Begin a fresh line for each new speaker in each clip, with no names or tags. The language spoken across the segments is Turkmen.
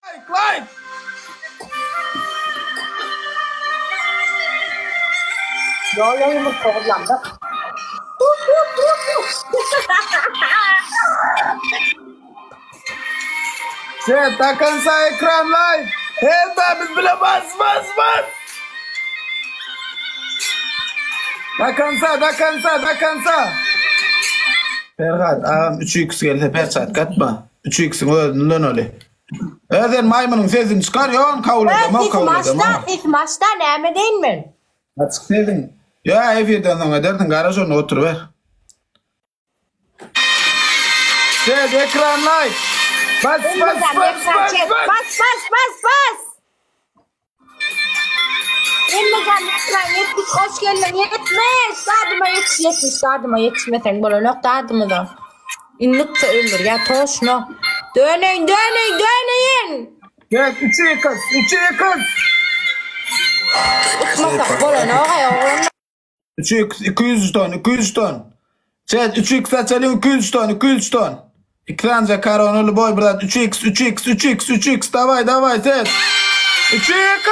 Like like.
Yo yo yumurta ogurlandyk.
Chat takansa ekran like. Hemmemiz bile bas bas bas. Takansa takansa takansa. Ferhat agam 3x gelse perçatka atma. 3x-iň özünden oli. Ö sen maýmynyň sesini çykar ýon kabul edemok
Sesimi
kabul
açda,
edemok.
sesimi açda, näme edeýin men?
Açyk sesiň. Ýa efirden soň edersiň garaş onda oturyber. Ses ekran like. Bas bas
Elmizem
bas
ekran
bas
çek.
bas.
Bas bas bas bas. Elmizem ekran 70 hoş geldin 70. Dadyma ýetiş 70 dadyma ýetişmeseň bolanok dadymyza. Inlikçe öldür ya toşno. Döneýin döneýin döneýin.
Ses 3 x 3 x.
Utmasak bolanok ay oglanlar.
3 x 200 ton 200 ton. Chat 3 x açalyň 200 ton 200 ton. Iki sanja koronaly boý bir zat 3 x 3 x 3 x 3 x daway daway ses. 3 x.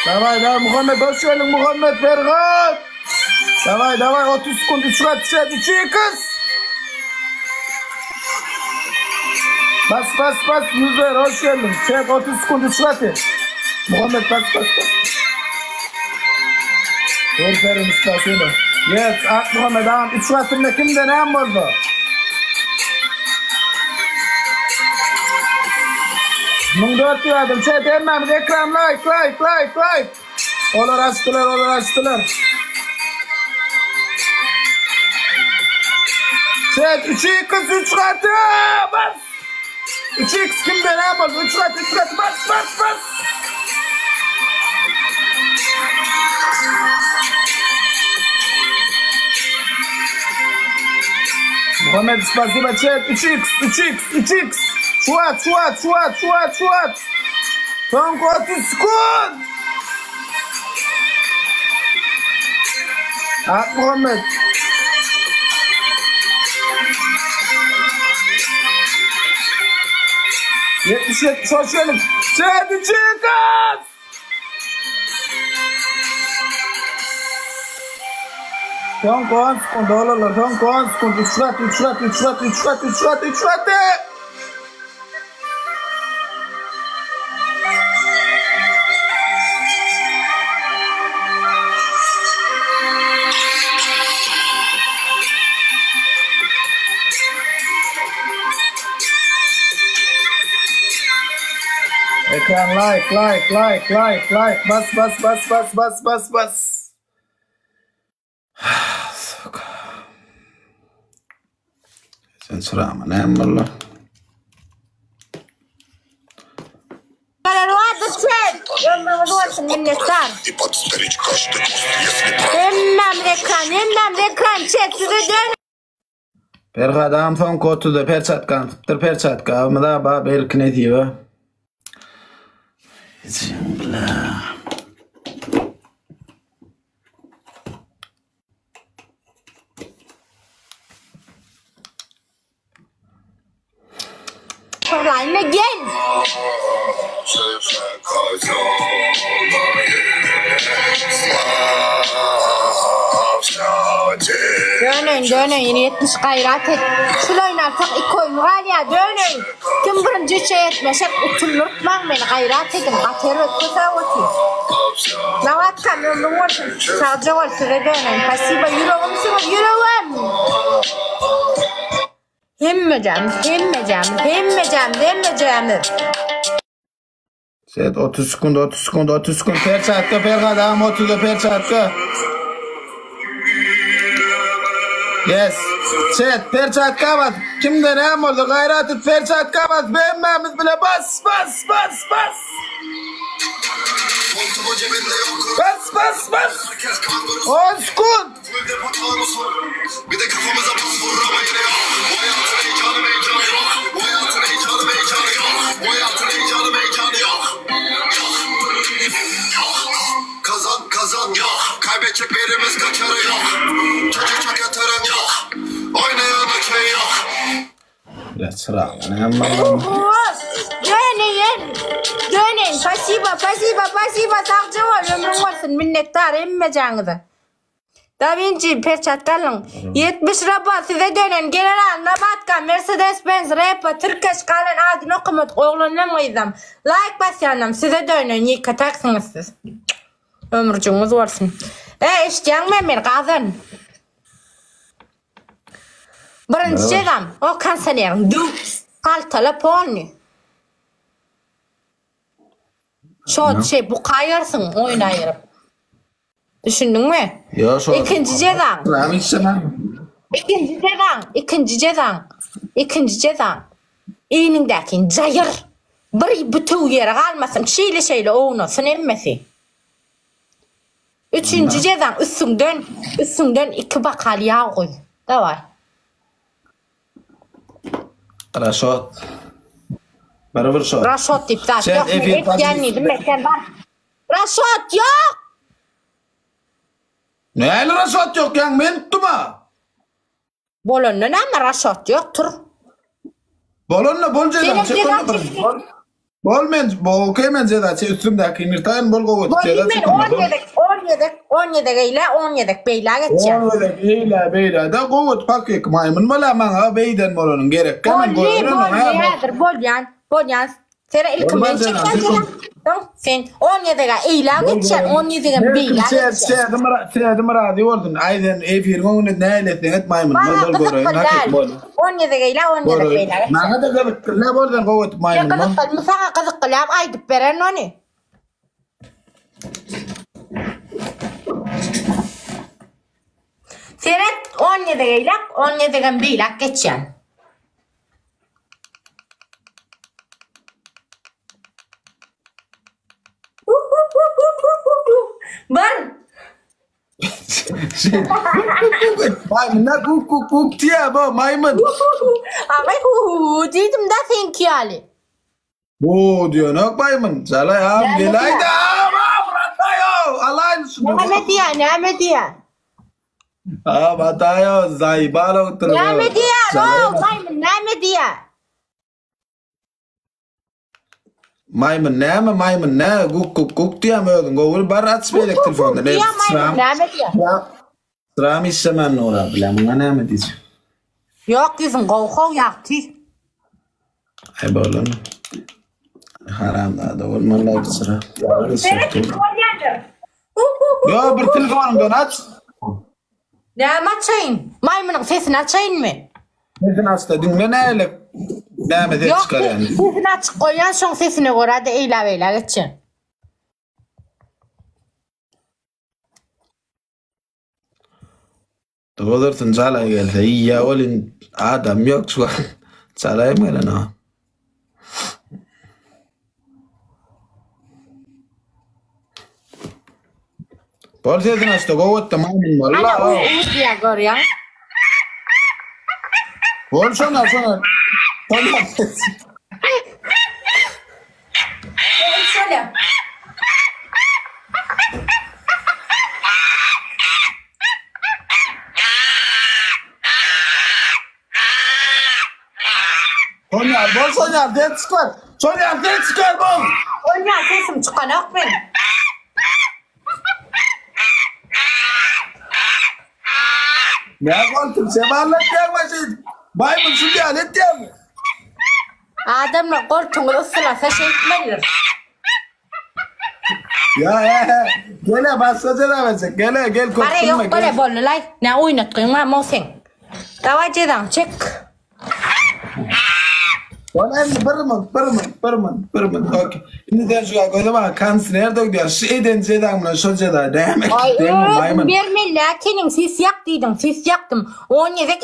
Daway daway Muhammed hoş geldiň Muhammed Ferhat. Daway daway 30 sekund 3 gat chat 3 x. Bas bas bas Yüzer hoş geldin. Chat 30 sekund 3 gatı. Muhammed bas bas bas. Dur spasibo. Yes, Ak Muhammed ağam 3 gatynda kimde näme boldy? 1400 adam chat hemmämiz ekran like like like like. Olar açdylar, olar açdylar. Chat 3 x 3 gatı bas. 3 x kimde näme boldy? 3 gat 3 gat bas bas bas. Muhammed spasibo chat 3x 3x 3x. Suat suat suat suat suat. Son 30 sekund. Ak Muhammed. Yetmiş yetmiş hoş geldin. Chat 3x. Son 10 sekund oğlanlar. Son 10 sekund. 3 gat 3 gat 3 gat 3 gat 3 gat 3 gat. Ekran like like like like like bas bas bas bas bas bas bas. Suka. Sen sırama ne valla.
Galar bardyr chat. Ömrüňiz bolsun minnetdar.
И подстричь каждый куст, если правда.
Hemmämiz ekran, hemmämiz ekran chat size dön.
Perhat ağam son kotuda perçatka atypdyr perçatka abymyza ba belki nesibe. Bla.
Horlaýyn gel. Döneýin döneýin ýene 70 gaýrat et. Şul oýnarsak iki oýun galýar döneýin. Kim birinji üçe ýetmeşek utuldurtmaň meni gaýrat ediň. Gaty erbet kösäp otyr. Nawatkam ömrüň bolsun. Sagja bol size döneýin. Spasibo ýüregimsiňiz ýüregim. Hemmejämiz hemmejämiz hemmejämiz hemmejämiz.
Set 30 sekund 30 sekund 30 sekund perçatka Perhat ağam 30'da perçatka. Yes. Chat perçatka bas. Kimde näme boldy? Gaýrat et perçatka bas. Hemmämiz bile bas bas bas bas.
Montumu cebinde yok.
Bas bas bas.
Herkes kandırır.
10 sekund.
Full depo tanusu. Bir de kafamıza bas vurur ama yine yok. Bu hayatın heyecanı meyecanı yok. Bu hayatın heyecanı meyecanı yok. Bu hayatın heyecanı meyecanı yok. Yok. Yok. Kazan kazan yok. Kaybedecek birimiz kaçarı yok. Çocuk çok yatırım yok. Oynayan okey yok.
Biraz. Çyragdan hem mallam.
Döneýin. Döneýin. Spasiba, spasiba, spasiba. Sagja bol, ömrüň bolsun. Minnetdar hemmejaňyza. Da Vinci perçatka alyň. 70 robot size dönen general Nabatka Mercedes Benz repa Tirkeş galan adyny okamadyk oglanlam gyzam. Laýk basýanam size dönen ýeke taksiňiz siz. Ömürjigiňiz bolsun. E eşitýäňmi meni gazan. Birinji jezam o konsioneriň döw paltala polny. Şo şey bukaýarsyň oýnaýyryp. Düşündiňmi?
Ýo şo.
Ikinji jezaň.
Ram içsemem.
Ikinji jezaň, ikinji jezaň, ikinji jezaň. Egniňdäkini jaýyr. Bir bütewi ýere galmasyn, şeýle-şeýle ownasyn hemmesi. Üçünji jezaň üstüňden, üstüňden iki bakal ýag guý. Dawaý.
Raşot. Bir bir şot.
Raşot diýip zat
Sen
ýok. Men
efir
etýän diýdim, sen bar. Raşot ýok!
Näli raşot ýok ýaň men tutdum-a.
Bolanda näme raşot ýok tur.
Bolanda bol jeza
Senem
çek
jeza
onda bir.
çekme.
Bol. Bol men bo okey men jeza çek üstümdäki ýyrtaýyn bol gowy
Bol
jeza
men
çek
10
onda bol.
gezek 10 gezek 10 gezek eýle 10 gezek beýle geçýän.
On gezek eýle beýle de gowy pakyk maýmyn bola maňa beýden bolanyň gerekkä men
Bolly
goýaryn
bolly
ha.
häzir bolýan bolýan Sere ilki men
Bolmaz
çekýän
jeza.
jeza. Soň sen 10 gezege eýle geçýän 10 gezegem beýle geçýän.
Sedim razy boldun. Aý sen efiriň öňünde näle etseň et maýmyn
Maňa
bol
gyzykly
göreýin
däl.
hakyk bol.
10 gezek eýle 10 gezek
Göreýin.
beýle geçýän.
Maňa da gyzykly ne bol sen gowy etip
Sen
maýmyn bol.
gyzykly saňa gyzykly aýdyp beren ony. Seret 10 gezek eýläk, 10 gezegem beýläk geçýän. Bir.
Maýmyn ne kuk kuk kuk diýä bu maýmyn.
Agay hu hu hu diýdim da seňki ýaly.
Bu diýenok maýmyn. Jalay am
Näme
gelaýda
diýä?
am am rataýo alaýyn şunu.
Näme diýä, näme diýä?
Am ataýo zaýbala oturyp.
Näme diýä? O maýmyn näme diýä?
Maýmyn näme maýmyn nä guk guk guk diýäm özüň gowy bar aç beýlek telefonda
Diýä maýmyn näme diýä?
Sıram işlemän nora bilem muňa näme diýjek.
Ýok ýüzüň gowy how ýagty.
Aý bolan. Haramzada bolmaly sıra.
Seret bolýandyr.
Yo bir telefonyňdan aç.
Näme açaýyn? Maýmynyň sesini açaýynmy?
Sesini aç-da diňle näle näme ses
Ýok,
çykarýan.
sesini açyk goýýan, şoň sesine görä-de eýläp-eýläk etjek.
Doldursun çalaý gelse iýýä welin adam ýok şu wagt. Çalaýym gelenok. Bol sesini açda gowy etdi maýmyn
Ana
walla.
u u diýýär görýäň.
Bol şona şona. Şona.
Bol şöyle.
Sonýar bol Sonýar ses çykar. Sonýar ses çykar bol.
Onýa sesim çykanok men.
Ne bolsun şemallatýaň başy. Maýmyn şul ýaly etýäňmi?
Adamlar goltuňyzy ysylasa şeýtmelidir.
Ya he he. Gele başga jeza berjek. Gele gel
Bare
köpdürme
ýok bare
gel.
boldy laý. Ne oýnatgyň bar mo seň. Dawaý jezaňy çek.
Ol endi bir mın, bir mın, bir mın, bir mın. Okey. Indi sen şu göze bak kanser dökýär. Şu eden jezaň bilen şu jeza näme?
Aý
Deň
özüň
maýmyn.
bermeli ekeniň ses ýak diýdiň ses ýakdym. 10 gezek.